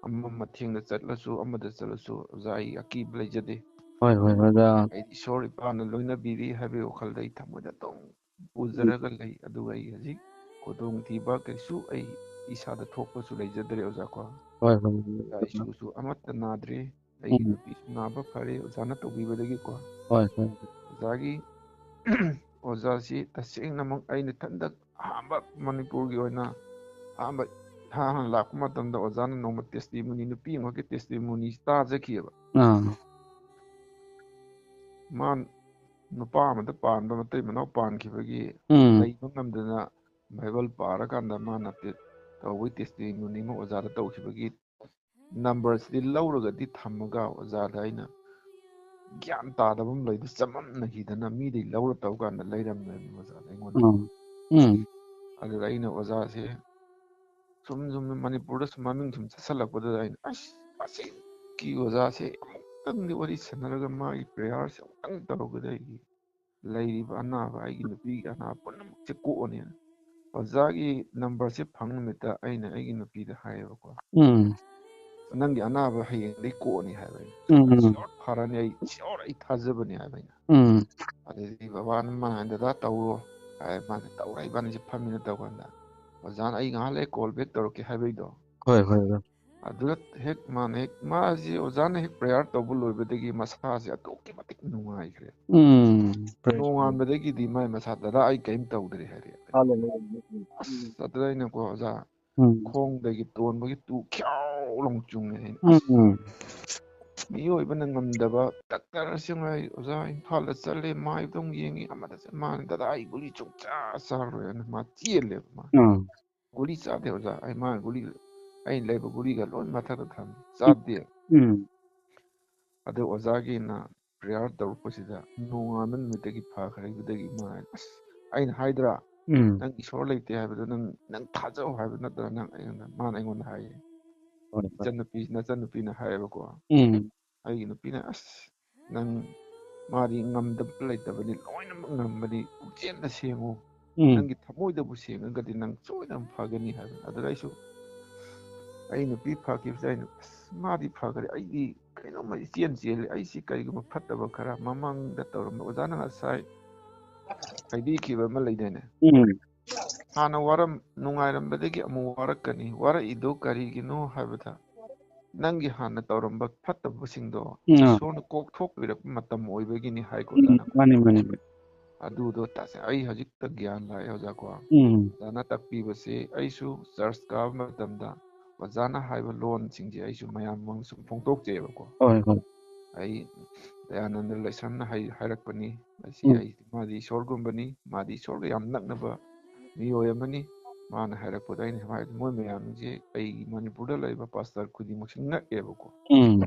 ꯑꯃ ꯃꯊꯦꯡꯗ ꯆꯠꯂꯁꯨ, ꯑꯃꯗ ꯆꯠꯂꯁꯨ, ꯑꯣꯖꯥ, ꯑꯩ ꯑꯀꯤꯕ ꯂꯩꯖꯗꯦ꯫ ꯍꯣꯏ, ꯍꯣꯏ, ꯑꯣꯖꯥ꯫ ꯑꯩ ꯏꯁꯣꯔ ꯏꯄꯥꯅ ꯂꯣꯏꯅꯕꯤꯔꯤ ꯍꯥꯏꯕꯒꯤ ꯋꯥꯈꯜꯗ ꯑꯩ ꯊꯃꯣꯏꯗ ꯑꯗꯨꯝ ꯄꯨꯖꯔꯒ ꯂꯩ꯫ ꯑꯗꯨꯒ ꯑꯩ ꯍꯧꯖꯤꯛ ꯈꯨꯗꯣꯡꯊꯤꯕ ꯀꯩꯁꯨ ꯑꯩ ꯏꯁꯥꯗ ꯊꯣꯛꯄꯁꯨ ꯂꯩꯖꯗ꯭ꯔꯦ ꯑꯣꯖꯥꯀꯣ꯫ ꯍꯣꯏ, ꯍꯣꯏ, ꯑꯣꯖꯥ, ꯍꯣꯏ꯫ ꯏꯁꯨꯁꯨ ꯑꯃꯠꯇ ꯅꯥꯗ꯭ꯔꯦ꯫ ꯑꯩꯒꯤ ꯎꯝ꯫ ꯅꯨꯄꯤꯁꯨ ꯅꯥꯕ ꯐꯔꯦ ꯑꯣꯖꯥꯅ ꯇꯧꯕꯤꯕꯗꯒꯤꯀꯣ꯫ ꯍꯣꯏ, ꯍꯣꯏ꯫ ꯑꯣꯖꯥꯒꯤ, ꯑꯣꯖꯥꯁꯤ ꯇꯁꯦꯡꯅꯃꯛ ꯑꯩꯅ ꯏꯊꯟꯇ ꯑꯍꯥꯟꯕ ꯃꯅꯤꯄꯨꯔꯒꯤ ꯑꯣꯏꯅ ꯑꯍꯥꯟꯕ ꯏꯍꯥꯟ ꯍꯥꯟꯅ ꯂꯥꯛꯄ ꯃꯇꯝꯗ ꯑꯣꯖꯥꯅ ꯅꯣꯡꯃ testimony, ꯅꯨꯄꯤ ꯑꯃꯈꯛꯀꯤ testimony ꯇꯥꯖꯈꯤꯑꯕ꯫ ꯑꯥ꯫ ꯃꯥ ꯅꯨꯄꯥ ꯑꯃꯗ ꯄꯥꯟꯕ, ꯃꯇꯩ ꯃꯅꯥꯎ ꯄꯥꯟꯈꯤꯕꯒꯤ ꯎꯝ꯫ ꯂꯩꯕ ꯉꯝꯗꯅ ꯕꯥꯏꯕꯜ ꯄꯥꯔꯀꯥꯟꯗ ꯃꯥꯅ ꯇꯦ-, ꯇꯧꯕꯒꯤ ꯇꯦꯁꯇꯤꯃꯣꯅꯤ ꯑꯃ ꯑꯣꯖꯥꯗ ꯇꯧꯈꯤꯕꯒꯤ ꯅꯝꯕꯔꯁꯤꯗꯤ ꯂꯧꯔꯒꯗꯤ ꯊꯝꯃꯒ ꯑꯣꯖꯥꯗ ꯑꯩꯅ ꯒ꯭ꯌꯥꯟ ꯇꯥꯗꯕ ꯑꯃ ꯂꯩꯗꯨ ꯆꯃꯝꯅꯈꯤꯗꯅ ꯃꯤꯗꯩ ꯂꯧꯔ ꯇꯧ ꯀꯥꯟꯗ ꯂꯩꯔꯝꯃꯦꯕ ꯑꯣꯖꯥꯗ ꯑꯩꯉꯣꯟꯗ꯫ ꯎꯝ ꯎꯝ ꯑꯗꯨꯗ ꯑꯩꯅ ꯑꯣꯖꯥꯁꯦ ꯁꯨꯝ ꯁꯨꯝ ꯃꯅꯤꯄꯨꯔꯗ ꯁꯨꯝ ꯃꯃꯤꯡ ꯁꯨꯝ ꯆꯠꯁꯜꯂꯛꯄꯗꯨꯗ ꯑꯩꯅ ꯑꯁ ꯑꯁꯤꯒꯤ ꯑꯣꯖꯥꯁꯦ ꯑꯃꯨꯛꯇꯪꯗꯤ ꯋꯥꯔꯤ ꯁꯥꯟꯅꯔꯒ ꯃꯥꯒꯤ ꯄ꯭ꯔꯦꯌꯔꯁꯦ ꯑꯃꯨꯛꯇꯪ ꯇꯧꯔꯒꯗꯤ ꯑꯩꯒꯤ ꯂꯩꯔꯤꯕ ꯑꯅꯥꯕ ꯑꯩꯒꯤ ꯅꯨꯄꯤꯒꯤ ꯑꯅꯥꯕ ꯄꯨꯝꯅꯃꯛꯁꯦ ꯀꯣꯛꯑꯅꯤ꯫ ꯑꯣꯖꯥꯒꯤ ꯅꯝꯕꯔꯁꯦ ꯐꯪ ꯅꯨꯃꯤꯠꯇ ꯑꯩꯅ ꯑꯩꯒꯤ ꯅꯨꯄꯤꯗ ꯍꯥꯏꯌꯦꯕꯀꯣ, ꯎꯝ ꯅꯪꯒꯤ ꯑꯅꯥꯕ ꯍꯌꯦꯡꯗꯒꯤ ꯀꯣꯛꯑꯅꯤ ꯍꯥꯏꯕ ꯑꯩꯅ꯫ ꯎꯝ ꯎꯝ ꯁꯤꯌꯣꯔ ꯐꯔꯅꯤ, ꯑꯩ ꯁꯤꯌꯣꯔ ꯑꯩ ꯊꯥꯖꯕꯅꯤ ꯍꯥꯏꯕ ꯑꯩꯅ꯫ ꯎꯝ ꯑꯗꯩꯗꯤ ꯕꯕꯥꯅ ꯃꯥꯅ ꯍꯥꯏ, "ꯗꯗꯥ ꯇꯧꯔꯣ" ꯍꯥꯏ꯫ ꯃꯥꯅ ꯇꯧꯔ ꯏꯕꯥꯅꯤꯁꯦ ꯐꯝꯃꯤꯟꯅ ꯇꯧꯀꯥꯟꯗ ꯑꯣꯖꯥꯅ ꯑꯩ ꯉꯥꯏꯍꯥꯛ ꯂꯩ ꯀꯣꯜ ꯕꯦꯛ ꯇꯧꯔꯛꯀꯦ ꯍꯥꯏꯕꯩꯗꯣ, ꯍꯣꯏ ꯍꯣꯏ ꯍꯣꯏ ꯑꯗꯨꯗ ꯍꯦꯛ ꯃꯥꯅ ꯍꯦꯛ ꯃꯥꯁꯤ ꯑꯣꯖꯥꯅ ꯍꯦꯛ ꯄ꯭ꯔꯦꯌꯔ ꯇꯧꯕ ꯂꯣꯏꯕꯗꯒꯤ ꯃꯁꯥꯁꯦ ꯑꯗꯨꯛꯀꯤ ꯃꯇꯤꯛ ꯅꯨꯡꯉꯥꯏꯈ꯭ꯔꯦ꯫ ꯎꯝ praise God. ꯅꯣꯡꯉꯥꯟꯕꯗꯒꯤꯗꯤ ꯃꯥꯏ ꯃꯁꯥ, "ꯗꯗꯥ ꯑꯩ ꯀꯔꯤꯝ ꯇꯧꯗ꯭ꯔꯦ" ꯍꯥꯏꯔꯦ꯫ Hallelujah. ꯑꯁ ꯑꯗꯨꯗ ꯑꯩꯅꯀꯣ ꯑꯣꯖꯥ ꯎꯝ ꯈꯣꯡꯗꯒꯤ ꯇꯣꯟꯕꯒꯤ ꯇꯨ ꯈ꯭ꯌꯥꯎ ꯂꯥꯎ ꯆꯨꯡꯉꯦ ꯑꯩꯅ꯫ ꯎꯝ ꯎꯝ ꯃꯤꯑꯣꯏꯕꯅ ꯉꯝꯗꯕ ꯗꯥꯛꯇꯔꯁꯤꯡ ꯍꯥꯏ ꯑꯣꯖꯥ ꯏꯝꯐꯥꯜꯗ ꯆꯠꯂꯦ, ꯃꯥꯏꯕꯗ ꯑꯃꯨꯛ ꯌꯦꯡꯉꯤ, ꯑꯃꯗ ꯆꯠ-, ꯃꯥꯅ "ꯗꯗꯥ ꯑꯩ ꯒꯨꯂꯤ ꯁꯨꯡꯆꯥ ꯆꯥꯔꯣꯏ" ꯍꯥꯏꯅ ꯃꯥ ꯆꯦꯜꯂꯦꯕ ꯃꯥ꯫ ꯎꯝ "ꯒꯨꯂꯤ ꯆꯥꯗꯦ ꯑꯣꯖꯥ, ꯑꯩ ꯃꯥ ꯒꯨꯂꯤ, ꯑꯩꯅ ꯂꯩꯕ ꯒꯨꯂꯤꯒ ꯂꯣꯏ ꯃꯊꯛꯇ ꯊꯝꯃꯦ, ꯆꯥꯗꯦ"꯫ ꯎꯝ ꯑꯗꯨ ꯑꯣꯖꯥꯒꯤꯅ ꯄ꯭ꯔꯦꯌꯔ ꯇꯧꯔꯛꯄꯁꯤꯗ ꯅꯣꯡꯉꯥꯟꯕ ꯅꯨꯃꯤꯠꯇꯒꯤ ꯐꯈ꯭ꯔꯦ꯫ ꯑꯗꯨꯗꯒꯤ ꯃꯥ ꯑꯁ ꯑꯩꯅ ꯍꯥꯏꯗ꯭ꯔꯥ, ꯎꯝ "ꯅꯪ ꯏꯁꯣꯔ ꯂꯩꯇꯦ ꯍꯥꯏꯕꯗꯣ ꯅꯪ, ꯅꯪ ꯊꯥꯖꯧ ꯍꯥꯏꯕ ꯅꯠꯇ꯭ꯔꯥ ꯅꯪ?" ꯑꯩꯉꯣꯟꯗ, ꯃꯥꯅ ꯑꯩꯉꯣꯟꯗ ꯍꯥꯏꯌꯦ꯫ ꯍꯣꯏ ꯍꯣꯏ ꯏꯆꯟꯅꯨꯄꯤ, ꯅꯆꯟꯅꯨꯄꯤꯅ ꯍꯥꯏꯌꯦꯕꯀꯣ꯫ ꯎꯝ ꯑꯩꯒꯤ ꯅꯨꯄꯤꯅ, "ꯑꯁ ꯅꯪ, ꯃꯥꯗꯤ ꯉꯝꯗꯕ ꯂꯩꯇꯕꯅꯤ, ꯂꯣꯏꯅꯃꯛ ꯉꯝꯕꯅꯤ, ꯄꯨꯛꯆꯦꯜꯗ ꯁꯦꯡꯉꯨ, ꯎꯝ ꯅꯪꯒꯤ ꯊꯃꯣꯏꯗꯕꯨ ꯁꯦꯡꯉꯒꯗꯤ ꯅꯪ ꯁꯣꯏꯗꯅ ꯐꯒꯅꯤ" ꯍꯥꯏꯕ꯫ ꯑꯗꯨꯗ ꯑꯩꯁꯨ ꯑꯩ ꯅꯨꯄꯤ ꯐꯈꯤꯕꯁꯦ ꯑꯩꯅ, "ꯑꯁ ꯃꯥꯗꯤ ꯐꯈ꯭ꯔꯦ, ꯑꯩꯗꯤ ꯀꯩꯅꯣꯝꯃ ꯏꯆꯦꯟ ꯆꯦꯜꯂꯤ, ꯑꯩꯁꯤ ꯀꯔꯤꯒꯨꯝꯕ ꯐꯠꯇꯕ ꯈꯔ ꯃꯃꯥꯡꯗ ꯇꯧꯔꯝꯕ ꯑꯣꯖꯥꯅ ꯉꯁꯥꯏ ꯍꯥꯏꯕꯤꯈꯤꯕ ꯑꯃ ꯂꯩꯗꯥꯏꯅꯦ, ꯎꯝ ꯍꯥꯟꯅ ꯋꯥꯔꯝ, ꯅꯨꯡꯉꯥꯏꯔꯝꯕꯗꯒꯤ ꯑꯃꯨꯛ ꯋꯥꯔꯛꯀꯅꯤ, ꯋꯥꯔꯛꯏꯗꯣ ꯀꯔꯤꯒꯤꯅꯣ ꯍꯥꯏꯕꯗ ꯅꯪꯒꯤ ꯍꯥꯟꯅ ꯇꯧꯔꯝꯕ ꯐꯠꯇꯕꯁꯤꯡꯗꯣ ꯎꯝ ꯏꯁꯣꯔꯅ ꯀꯣꯛꯊꯣꯛꯄꯤꯔꯛꯄ ꯃꯇꯝ ꯑꯣꯏꯕꯒꯤꯅꯤ" ꯍꯥꯏꯀꯣ ꯎꯝ ꯑꯣꯖꯥꯅ꯫ ꯃꯥꯅꯤ ꯃꯥꯅꯤ ꯃꯥꯅꯤ ꯑꯗꯨꯗꯣ ꯇꯁꯦꯡ-, ꯑꯩ ꯍꯧꯖꯤꯛꯇ ꯒ꯭ꯌꯥꯟ ꯂꯥꯛꯑꯦ ꯑꯣꯖꯥꯀꯣ꯫ ꯎꯝ ꯑꯣꯖꯥꯅ ꯇꯥꯛꯄꯤꯕꯁꯦ ꯑꯩꯁꯨ ꯆꯔꯆ ꯀꯥꯕ ꯃꯇꯝꯗ ꯑꯣꯖꯥꯅ ꯍꯥꯏꯕ ꯂꯣꯟꯁꯤꯡꯁꯦ ꯑꯩꯁꯨ ꯃꯌꯥꯝ ꯃꯃꯥꯡꯗ ꯁꯨꯝ ꯐꯣꯡꯗꯣꯛꯆꯩꯑꯕꯀꯣ꯫ ꯍꯣꯏ ꯍꯣꯏ ꯑꯩ ꯗꯌꯥꯅꯟꯗ ꯂꯥꯏꯁ꯭ꯔꯝꯅ ꯍꯥꯏ-, ꯍꯥꯏꯔꯛꯄꯅꯤ꯫ ꯑꯁꯤ ꯎꯝ ꯑꯩ, ꯃꯥꯗꯤ ꯏꯁꯣꯔꯒꯨꯝꯕꯅꯤ, ꯃꯥꯗꯤ ꯏꯁꯣꯔꯒ ꯌꯥꯝ ꯅꯛꯅꯕ ꯃꯤꯑꯣꯏ ꯑꯃꯅꯤ꯫ ꯃꯥꯅ ꯍꯥꯏꯔꯛꯄꯗ ꯑꯩꯅ ꯍꯥꯏꯕꯗꯤ ꯃꯣꯏ ꯃꯌꯥꯝꯁꯦ ꯑꯩ ꯃꯅꯤꯄꯨꯔꯗ ꯂꯩꯕ ꯄꯥꯁꯇꯔ ꯈꯨꯗꯤꯡꯃꯛꯁꯦ ꯉꯛꯑꯦꯕꯀꯣ꯫ ꯎꯝ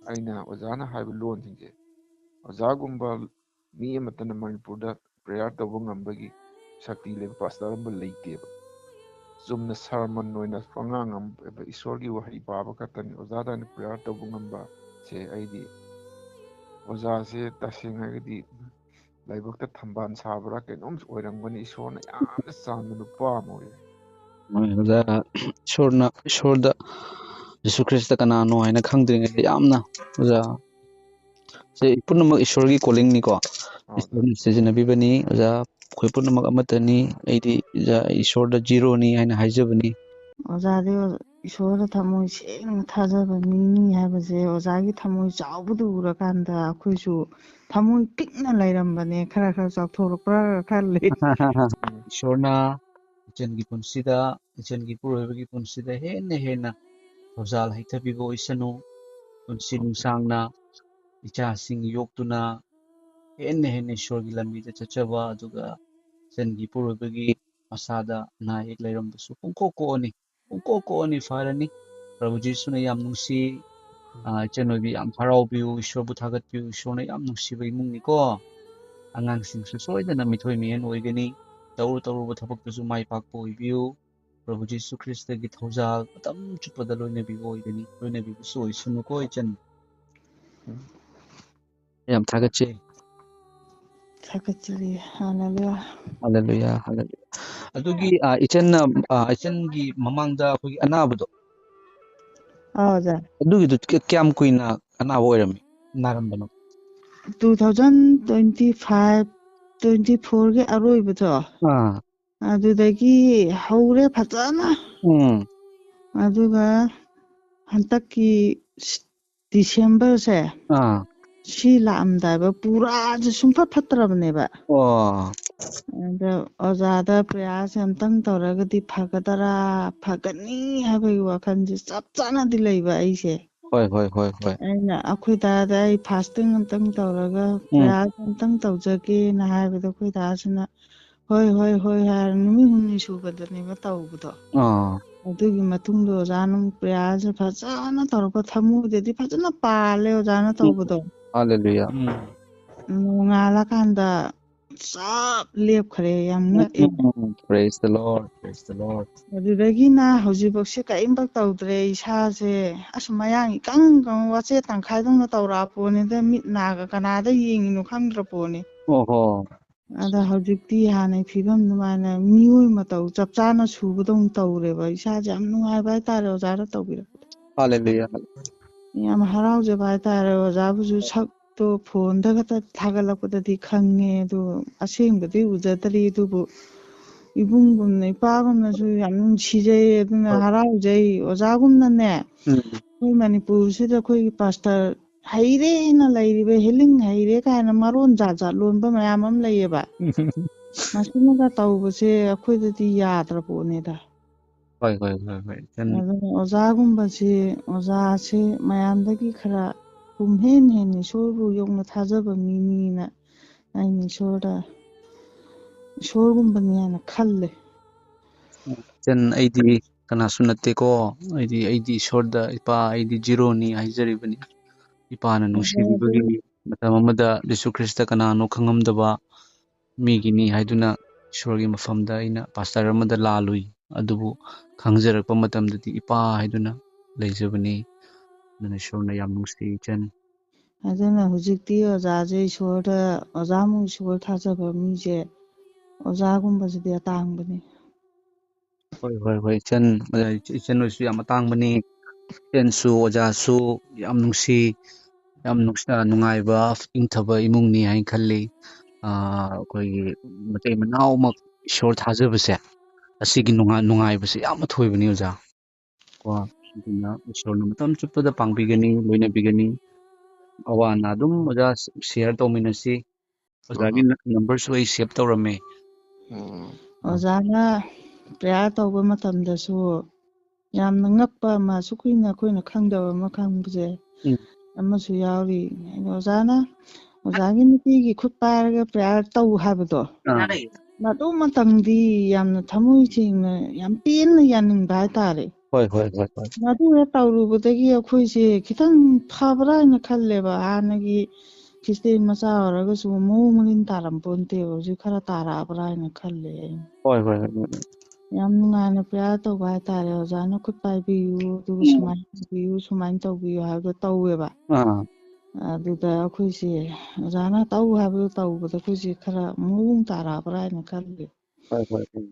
ꯑꯩꯅ ꯑꯣꯖꯥꯅ ꯍꯥꯏꯕ ꯂꯣꯟꯁꯤꯡꯁꯦ, ꯑꯣꯖꯥꯒꯨꯝꯕ ꯃꯤ ꯑꯃꯠꯇꯅ ꯃꯅꯤꯄꯨꯔꯗ ꯄ꯭ꯔꯦꯌꯔ ꯇꯧꯕ ꯉꯝꯕꯒꯤ ꯁꯛꯇꯤ ꯂꯩꯕ ꯄꯥꯁꯇꯔ ꯑꯃ ꯂꯩꯇꯦꯕ꯫ ꯆꯨꯝꯅ ꯁꯔꯃꯟ ꯑꯣꯏꯅ ꯄꯉꯥꯡ ꯑꯃ, ꯏꯁꯣꯔꯒꯤ ꯋꯥꯍꯩ ꯄꯥꯕ ꯈꯛꯇꯅꯤ꯫ ꯑꯣꯖꯥꯗ ꯑꯩꯅ ꯄ꯭ꯔꯦꯌꯔ ꯇꯧꯕ ꯉꯝꯕ ꯁꯦ ꯑꯩꯗꯤ ꯑꯣꯖꯥꯁꯦ ꯇꯁꯦꯡꯅ ꯍꯥꯏꯔꯒꯗꯤ ꯂꯥꯏꯕꯛꯇ ꯊꯝꯕꯥꯜ ꯁꯥꯕ꯭ꯔꯥ ꯀꯩꯅꯣꯝ ꯑꯣꯏꯔꯝꯒꯅꯤ꯫ ꯏꯁꯣꯔꯅ ꯌꯥꯝꯅ ꯆꯥꯟꯕ ꯅꯨꯄꯥ ꯑꯃ ꯑꯣꯏꯌꯦ꯫ ꯍꯣꯏ, ꯑꯣꯖꯥ, ꯏꯁꯣꯔꯅ, ꯏꯁꯣꯔꯗ ꯖꯤꯁꯨ ꯈ꯭ꯔꯤꯁꯇ ꯀꯅꯥꯅꯣ ꯍꯥꯏꯅ ꯈꯪꯗ꯭ꯔꯤꯉꯩꯗ ꯌꯥꯝꯅ, ꯑꯣꯖꯥ, ꯁꯦ ꯄꯨꯝꯅꯃꯛ ꯏꯁꯣꯔꯒꯤ ꯀꯣꯂꯤꯡꯅꯤꯀꯣ꯫ ꯑꯥ, ꯏꯁꯣꯔꯅ ꯁꯤꯖꯤꯟꯅꯕꯤꯕꯅꯤ꯫ ꯑꯣꯖꯥ, ꯑꯩꯈꯣꯏ ꯄꯨꯝꯅꯃꯛ ꯑꯃꯠꯇꯅꯤ꯫ ꯑꯩꯗꯤ, ꯑꯣꯖꯥ, ꯏꯁꯣꯔꯗ ꯖꯤꯔꯣꯅꯤ ꯍꯥꯏꯅ ꯍꯥꯏꯖꯕꯅꯤ꯫ ꯑꯣꯖꯥꯗꯤ ꯏꯁꯣꯔꯗ ꯊꯃꯣꯏ ꯁꯦꯡꯅ ꯊꯥꯖꯕ ꯃꯤꯅꯤ ꯍꯥꯏꯕꯁꯦ ꯑꯣꯖꯥꯒꯤ ꯊꯃꯣꯏ ꯆꯥꯎꯕꯗꯨ ꯎꯔꯀꯥꯟꯗ ꯑꯩꯈꯣꯏꯁꯨ ꯊꯃꯣꯏ ꯄꯤꯛꯅ ꯂꯩꯔꯝꯕꯅꯦ꯫ ꯈꯔ ꯈꯔ ꯆꯥꯎꯊꯣꯔꯛꯄ꯭ꯔꯥ ꯈꯜꯂꯦ꯫ ꯏꯁꯣꯔꯅ ꯏꯆꯟꯒꯤ ꯄꯨꯟꯁꯤꯗ, ꯏꯆꯟꯒꯤ ꯏꯄꯨꯔꯣꯏꯕꯒꯤ ꯄꯨꯟꯁꯤꯗ ꯍꯦꯟꯅ ꯍꯦꯟꯅ ꯊꯧꯖꯥꯜ ꯍꯩꯊꯕꯤꯕ ꯑꯣꯏꯁꯅꯨ꯫ ꯄꯨꯟꯁꯤ ꯅꯨꯡꯁꯥꯡꯅ ꯏꯆꯥꯁꯤꯡ ꯌꯣꯛꯇꯨꯅ ꯍꯦꯟꯅ ꯍꯦꯟꯅ ꯏꯁꯣꯔꯒꯤ ꯂꯝꯕꯤꯗ ꯆꯠꯆꯕ, ꯑꯗꯨꯒ ꯏꯆꯟꯒꯤ ꯏꯄꯨꯔꯣꯏꯕꯒꯤ ꯃꯁꯥꯗ ꯑꯅꯥ ꯑꯌꯦꯛ ꯂꯩꯔꯝꯕꯁꯨ ꯄꯨꯡꯀꯣꯛ ꯀꯣꯛꯑꯅꯤ, ꯄꯨꯡꯀꯣꯛ ꯀꯣꯛꯑꯅꯤ, ꯐꯔꯅꯤ꯫ ꯄ꯭ꯔꯚꯨ ꯖꯤꯁꯨꯅ ꯌꯥꯝ ꯅꯨꯡꯁꯤ꯫ ꯑꯥ, ꯏꯆꯟ ꯑꯣꯏꯕꯤ ꯌꯥꯝ ꯍꯔꯥꯎꯕꯤꯌꯨ, ꯏꯁꯣꯔꯕꯨ ꯊꯥꯒꯠꯄꯤꯌꯨ꯫ ꯏꯁꯣꯔꯅ ꯌꯥꯝ ꯅꯨꯡꯁꯤꯕ ꯏꯃꯨꯡꯅꯤꯀꯣ꯫ ꯑꯉꯥꯡꯁꯤꯡꯁꯨ ꯁꯣꯏꯗꯅ ꯃꯤꯊꯣꯏ ꯃꯤꯍꯦꯟ ꯑꯣꯏꯒꯅꯤ꯫ ꯇꯧꯔꯨ ꯇꯧꯔꯨꯕ ꯊꯕꯛꯇꯁꯨ ꯃꯥꯏ ꯄꯥꯛꯄ ꯑꯣꯏꯕꯤꯌꯨ꯫ ꯄ꯭ꯔꯚꯨ ꯖꯤꯁꯨ ꯈ꯭ꯔꯤꯁꯇꯒꯤ ꯊꯧꯖꯥꯜ ꯃꯇꯝ ꯆꯨꯞꯄꯗ ꯂꯣꯏꯅꯕꯤꯕ ꯑꯣꯏꯒꯅꯤ, ꯂꯣꯏꯅꯕꯤꯕꯁꯨ ꯑꯣꯏꯁꯅꯨꯀꯣ ꯏꯆꯟ꯫ ꯌꯥꯝ ꯊꯥꯒꯠꯆꯩ꯫ ꯊꯥꯒꯠꯆꯔꯤ꯫ ꯍꯥꯂꯦꯂꯨꯌꯥ꯫ ꯍꯥꯂꯦꯂꯨꯌꯥ, ꯍꯥꯂꯦꯂꯨꯌꯥ꯫ ꯑꯗꯨꯒꯤ, ꯑꯥ, ꯏꯆꯟꯅ, ꯑꯥ, ꯏꯆꯟꯒꯤ ꯃꯃꯥꯡꯗ ꯑꯩꯈꯣꯏꯒꯤ ꯑꯅꯥꯕꯗꯣ, ꯑꯥ, ꯑꯣꯖꯥ꯫ ꯑꯗꯨꯒꯤꯗꯨ ꯀ-, ꯀꯌꯥꯝ ꯀꯨꯏꯅ ꯑꯅꯥꯕ ꯑꯣꯏꯔꯝꯃꯤ, ꯅꯥꯔꯝꯕꯅꯣ? Two thousand twenty five, twenty ꯐꯣꯔꯒꯤ ꯑꯔꯣꯏꯕꯗꯣ, ꯑꯥ, ꯑꯗꯨꯗꯒꯤ ꯍꯧꯔꯦ ꯐꯖꯅ꯫ ꯎꯝ, ꯑꯗꯨꯒ ꯍꯟꯗꯛꯀꯤ ꯗꯤꯁꯦꯝꯕꯔꯁꯦ, ꯑꯥ, ꯁꯤ ꯂꯥꯛꯑꯝꯗꯥꯏꯕ ꯄꯨꯔꯥꯁꯦ ꯁꯨꯡꯐꯠ ꯐꯠꯇ꯭ꯔꯕꯅꯦꯕ꯫ ꯑꯣ, ꯑꯗ ꯑꯣꯖꯥꯗ ꯄ꯭ꯔꯦꯌꯔꯁꯦ ꯑꯝꯇꯪ ꯇꯧꯔꯒꯗꯤ ꯐꯒꯗꯔꯥ, ꯐꯒꯅꯤ ꯍꯥꯏꯕꯒꯤ ꯋꯥꯈꯜꯁꯦ ꯆꯞ ꯆꯥꯅꯗꯤ ꯂꯩꯕ ꯑꯩꯁꯦ꯫ ꯍꯣꯏ, ꯍꯣꯏ, ꯍꯣꯏ, ꯍꯣꯏ꯫ ꯑꯩꯅ ꯑꯩꯈꯣꯏ ꯗꯥꯗ ꯑꯩ ꯐꯥꯁꯇꯤꯡ ꯑꯝꯇꯪ ꯇꯧꯔꯒ ꯎꯝ, ꯄ꯭ꯔꯦꯌꯔ ꯑꯝꯇꯪ ꯇꯧꯖꯒꯦꯅ ꯍꯥꯏꯕꯗ ꯑꯩꯈꯣꯏ ꯗꯥꯁꯤꯅ ꯍꯣꯏ, ꯍꯣꯏ, ꯍꯣꯏ ꯍꯥꯏꯔ ꯅꯨꯃꯤꯠ ꯍꯨꯝꯅꯤ ꯁꯨꯕꯗꯅꯦꯕ ꯇꯧꯕꯗꯣ꯫ ꯑꯥ ꯑꯗꯨꯒꯤ ꯃꯇꯨꯡꯗ ꯑꯣꯖꯥꯅ ꯄ꯭ꯔꯦꯌꯔꯁꯦ ꯐꯖꯅ ꯇꯧꯔꯛꯄ, ꯊꯃꯣꯏꯗꯗꯤ ꯐꯖꯅ ꯄꯥꯜꯂꯦ ꯑꯣꯖꯥꯅ ꯇꯧꯕꯗꯣ꯫ ꯍꯥꯂꯦꯂꯨꯌꯥ ꯅꯣꯡꯉꯥꯜꯂꯀꯥꯟꯗ ꯆꯞ ꯂꯦꯞꯈ꯭ꯔꯦ꯫ ꯌꯥꯝ ꯉꯛꯑꯦ꯫ Praise the Lord, praise the Lord. ꯑꯗꯨꯗꯒꯤꯅ ꯍꯧꯖꯤꯛꯐꯥꯎꯁꯦ ꯀꯔꯤꯝꯐꯥꯎ ꯇꯧꯗ꯭ꯔꯦ꯫ ꯏꯁꯥꯁꯦ ꯑꯁ ꯃꯌꯥꯡ ꯏꯀꯪ ꯀꯪ ꯋꯥꯆꯦꯠ ꯇꯪꯈꯥꯏꯗꯧꯅ ꯇꯧꯔꯛꯑ ꯄꯣꯠꯅꯤꯗ꯫ ꯃꯤꯠ ꯅꯥꯒ ꯀꯅꯥꯗ ꯌꯦꯡꯉꯤꯅꯣ ꯈꯪꯗ꯭ꯔ ꯄꯣꯠꯅꯤ꯫ ꯑꯣꯍꯣ ꯑꯗ ꯍꯧꯖꯤꯛꯇꯤ ꯍꯥꯟꯅꯩ ꯐꯤꯕꯝ ꯑꯗꯨꯃꯥꯏꯅ ꯃꯤꯑꯣꯏ ꯃꯇꯧ ꯆꯞ ꯆꯥꯅ ꯁꯨꯕꯗꯧꯅ ꯇꯧꯔꯦꯕ꯫ ꯏꯁꯥꯁꯦ ꯌꯥꯝ ꯅꯨꯡꯉꯥꯏꯕ ꯍꯥꯏꯇꯥꯔꯦ ꯑꯣꯖꯥꯅ ꯇꯧꯕꯤꯔꯛꯄꯗ꯫ ꯍꯥꯂꯦꯂꯨꯌꯥ ꯌꯥꯝ ꯍꯔꯥꯎꯖꯕ ꯍꯥꯏꯇꯥꯔꯦ꯫ ꯑꯣꯖꯥꯕꯨꯁꯨ ꯁꯛꯇꯣ ꯐꯣꯟꯗ ꯈꯛꯇ ꯊꯥꯒꯠꯂꯛꯄꯗꯗꯤ ꯈꯪꯉꯦ, ꯑꯗꯣ ꯑꯁꯦꯡꯕꯗꯤ ꯎꯖꯗ꯭ꯔꯤ꯫ ꯑꯗꯨꯕꯨ ꯏꯕꯨꯡꯒꯨꯝꯅ ꯏꯄꯥꯒꯨꯝꯅꯁꯨ ꯌꯥꯝ ꯅꯨꯡꯁꯤꯖꯩ, ꯑꯗꯨꯅ ꯍꯣꯏ꯫ ꯍꯔꯥꯎꯖꯩ꯫ ꯑꯣꯖꯥꯒꯨꯝꯅꯅꯦ ꯎꯝ ꯑꯩꯈꯣꯏ ꯃꯅꯤꯄꯨꯔꯁꯤꯗ ꯑꯩꯈꯣꯏꯒꯤ ꯄꯥꯁꯇꯔ ꯍꯩꯔꯦꯅ ꯂꯩꯔꯤꯕ, ꯍꯤꯂꯤꯡ ꯍꯩꯔꯦ ꯀꯥꯏꯅ ꯃꯔꯣꯟ ꯖꯥꯠ ꯖꯥꯠ ꯂꯣꯟꯕ ꯃꯌꯥꯝ ꯑꯃ ꯂꯩꯌꯦꯕ꯫ ꯃꯁꯤꯃꯒ ꯇꯧꯕꯁꯦ ꯑꯩꯈꯣꯏꯗꯗꯤ ꯌꯥꯗ꯭ꯔ ꯄꯣꯠꯅꯤꯗ꯫ ꯍꯣꯏ ꯍꯣꯏ ꯍꯣꯏ ꯍꯣꯏ ꯏꯆꯟ ꯑꯗꯨꯅ ꯑꯣꯖꯥꯒꯨꯝꯕꯁꯤ, ꯑꯣꯖꯥꯁꯤ ꯃꯌꯥꯝꯗꯒꯤ ꯈꯔ ꯄꯨꯝꯍꯦꯟ ꯍꯦꯟꯅ ꯏꯁꯣꯔꯕꯨ ꯌꯧꯅ ꯊꯥꯖꯕ ꯃꯤꯅꯤꯅ ꯑꯩꯅ ꯏꯁꯣꯔꯗ, ꯏꯁꯣꯔꯒꯨꯝꯕꯅꯤ ꯍꯥꯏꯅ ꯈꯜꯂꯦ꯫ ꯏꯆꯟ ꯑꯩꯗꯤ ꯀꯅꯥꯁꯨ ꯅꯠꯇꯦꯀꯣ꯫ ꯑꯩꯗꯤ ꯑꯩꯗꯤ ꯏꯁꯣꯔꯗ ꯏꯄꯥ ꯑꯩꯗꯤ ꯖꯤꯔꯣꯅꯤ ꯍꯥꯏꯖꯔꯤꯕꯅꯤ꯫ ꯏꯄꯥꯅ ꯑꯣꯖꯥꯗꯤ ꯅꯨꯡꯁꯤꯕꯤꯕꯒꯤꯅꯤ꯫ ꯃꯇꯝ ꯑꯃꯗ ꯖꯤꯁꯨ ꯈ꯭ꯔꯤꯁꯇ ꯀꯅꯥꯅꯣ ꯈꯪꯉꯝꯗꯕ ꯃꯤꯒꯤꯅꯤ ꯍꯥꯏꯗꯨꯅ ꯏꯁꯣꯔꯒꯤ ꯃꯐꯝꯗ ꯑꯩꯅ ꯄꯥꯁꯇꯔ ꯑꯃꯗ ꯂꯥꯜꯂꯨꯏ꯫ ꯑꯗꯨꯕꯨ ꯈꯪꯖꯔꯛꯄ ꯃꯇꯝꯗꯗꯤ ꯏꯄꯥ ꯍꯥꯏꯗꯨꯅ ꯂꯩꯖꯕꯅꯤ꯫ ꯑꯗꯨꯅ ꯏꯁꯣꯔꯅ ꯌꯥꯝ ꯅꯨꯡꯁꯤ ꯏꯆꯟ꯫ ꯑꯗꯨꯅ ꯍꯧꯖꯤꯛꯇꯤ ꯑꯣꯖꯥꯁꯦ ꯏꯁꯣꯔꯗ, ꯑꯣꯖꯥꯃꯨꯛ ꯏꯁꯣꯔ ꯊꯥꯖꯕ ꯃꯤꯁꯦ ꯑꯣꯖꯥꯒꯨꯝꯕꯁꯤꯗꯤ ꯑꯇꯥꯡꯕꯅꯤ꯫ ꯍꯣꯏ ꯍꯣꯏ ꯍꯣꯏ ꯏꯆꯟ, ꯏꯆꯟ ꯍꯣꯏꯁꯨ ꯌꯥꯝ ꯑꯇꯥꯡꯕꯅꯤ꯫ ꯏꯆꯟꯁꯨ ꯑꯣꯖꯥꯁꯨ ꯌꯥꯝ ꯅꯨꯡꯁꯤ, ꯌꯥꯝ ꯅꯨꯡꯁꯤ-, ꯅꯨꯡꯉꯥꯏꯕ ꯏꯪꯊꯕ ꯏꯃꯨꯡꯅꯤ ꯍꯥꯏꯅ ꯈꯜꯂꯤ꯫ ꯑꯥ, ꯑꯩꯈꯣꯏꯒꯤ ꯃꯇꯩ ꯃꯅꯥꯎꯃꯛ ꯏꯁꯣꯔ ꯊꯥꯖꯕꯁꯦ, ꯑꯁꯤꯒꯤ ꯅꯨꯡꯉꯥꯏ-, ꯅꯨꯡꯉꯥꯏꯕꯁꯦ ꯌꯥꯝꯅ ꯊꯣꯏꯕꯅꯤ ꯑꯣꯖꯥ꯫ ꯀꯣ, ꯑꯗꯨꯅ ꯏꯁꯣꯔꯅ ꯃꯇꯝ ꯆꯨꯞꯄꯗ ꯄꯥꯡꯕꯤꯒꯅꯤ, ꯂꯣꯏꯅꯕꯤꯒꯅꯤ꯫ ꯑꯋꯥ ꯑꯅꯥ ꯑꯗꯨꯝ ꯑꯣꯖꯥ ꯁꯤꯌꯔ ꯇꯧꯃꯤꯟꯅꯁꯤ꯫ ꯑꯣꯖꯥꯒꯤ ꯅ-, ꯅꯝꯕꯔꯁꯨ ꯑꯩ ꯁꯦꯚ ꯇꯧꯔꯝꯃꯦ꯫ ꯎꯝ. ꯑꯣꯖꯥꯅ ꯄ꯭ꯔꯦꯌꯔ ꯇꯧꯕ ꯃꯇꯝꯗꯁꯨ ꯌꯥꯝꯅ ꯉꯛꯄ ꯑꯃ, ꯑꯁꯨꯛ ꯀꯨꯏꯅ ꯑꯩꯈꯣꯏꯅ ꯈꯪꯗꯕ ꯑꯃ ꯈꯪꯕꯁꯦ ꯎꯝ. ꯑꯃꯁꯨ ꯌꯥꯎꯔꯤ꯫ ꯑꯩꯅ ꯑꯣꯖꯥꯅ, ꯑꯣꯖꯥꯒꯤ ꯅꯨꯄꯤꯒꯤ ꯈꯨꯠ ꯄꯥꯏꯔꯒ ꯄ꯭ꯔꯦꯌꯔ ꯇꯧ ꯍꯥꯏꯕꯗꯣ, ꯑꯥ. ꯃꯗꯨ ꯃꯇꯝꯗꯤ ꯌꯥꯝꯅ ꯊꯃꯣꯏ ꯁꯦꯡꯅ, ꯌꯥꯝ ꯄꯦꯟꯅ ꯌꯥꯅꯤꯡꯕ ꯍꯥꯏꯇꯥꯔꯦ꯫ ꯍꯣꯏ, ꯍꯣꯏ, ꯍꯣꯏ, ꯍꯣꯏ꯫ ꯃꯗꯨ ꯍꯦꯛ ꯇꯧꯔꯨꯕꯗꯒꯤ ꯑꯩꯈꯣꯏꯁꯦ ꯈꯤꯇꯪ ꯐꯕ꯭ꯔꯥ ꯍꯥꯏꯅ ꯈꯜꯂꯦꯕ꯫ ꯍꯥꯟꯅꯒꯤ ꯈ꯭ꯔꯤꯁꯇꯦꯟ ꯃꯆꯥ ꯑꯣꯏꯔꯒꯁꯨ ꯃꯑꯣꯡ ꯃꯔꯤꯟ ꯇꯥꯔꯝꯄꯣꯟꯇꯦꯕ, ꯍꯧꯖꯤꯛ ꯈꯔ ꯇꯥꯔꯛꯑꯕ꯭ꯔꯥ ꯍꯥꯏꯅ ꯈꯜꯂꯦ ꯑꯩ꯫ ꯍꯣꯏ, ꯍꯣꯏ, ꯍꯣꯏ, ꯍꯣꯏ꯫ ꯌꯥꯝ ꯅꯨꯡꯉꯥꯏꯅ prayer ꯇꯧꯕ ꯍꯥꯏꯇꯥꯔꯦ꯫ "ꯑꯣꯖꯥꯅ ꯈꯨꯠ ꯄꯥꯏꯕꯤꯌꯨ, ꯑꯗꯨꯒ ꯎꯝ꯫ ꯁꯨꯃꯥꯏꯅ ꯇꯧꯕꯤꯌꯨ, ꯁꯨꯃꯥꯏꯅ ꯇꯧꯕꯤꯌꯨ" ꯍꯥꯏꯕꯗꯣ ꯇꯧꯋꯦꯕ꯫ ꯑꯥ꯫ ꯑꯗꯨꯗ ꯑꯩꯈꯣꯏꯁꯦ ꯑꯣꯖꯥꯅ ꯇꯧ ꯍꯥꯏꯕꯗꯣ ꯇꯧꯕꯗ ꯑꯩꯈꯣꯏꯁꯦ ꯈꯔ ꯃꯑꯣꯡ ꯇꯥꯔꯛꯑꯕ꯭ꯔꯥ ꯍꯥꯏꯅ ꯈꯜꯂꯦ꯫ ꯍꯣꯏ, ꯍꯣꯏ, ꯍꯣꯏ꯫